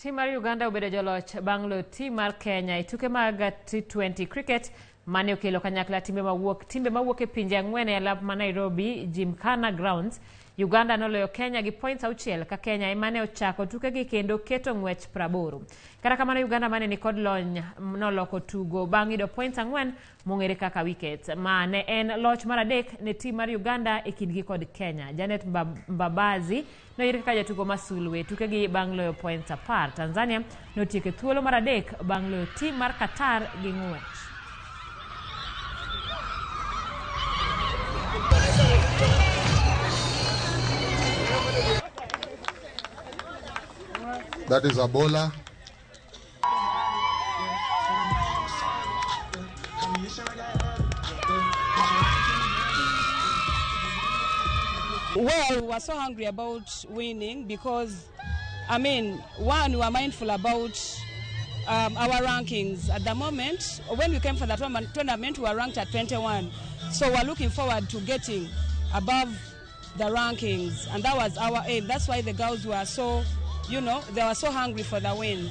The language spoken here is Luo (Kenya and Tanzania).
Tim mar Uganda obedo joloch bang' loyo tim mar Kenya e tuke mag T20 cricket mane okelo kanyakla timbe mawuok e pinje 4 e alap ma Nairobi Gymkhana Grounds. Uganda noloyo Kenya gi points 6 ka Kenya ema ne ochako tukegi kendo keto ng'wech 80. Kata kamano, Uganda mane nikod lony noloko tugo bang' yudo points 4 mong'ere kaka wickets. Ma ne en loch mar adek ne tim mar Uganda e kindgi kod Kenya. Janet Mbabazi noyier kaka jatugo ma sulwe tukegi bang' loyo points 10. Tanzania notieko e thuolo mar adek bang' loyo tim mar Qatar gi ng'wech. That is a bowler. Well, we were so hungry about winning because, I mean, one, we were mindful about our rankings. At the moment, when we came for the tournament, we were ranked at 21. So we're looking forward to getting above the rankings, and that was our aim. That's why the girls were so, you know, they were so hungry for the win.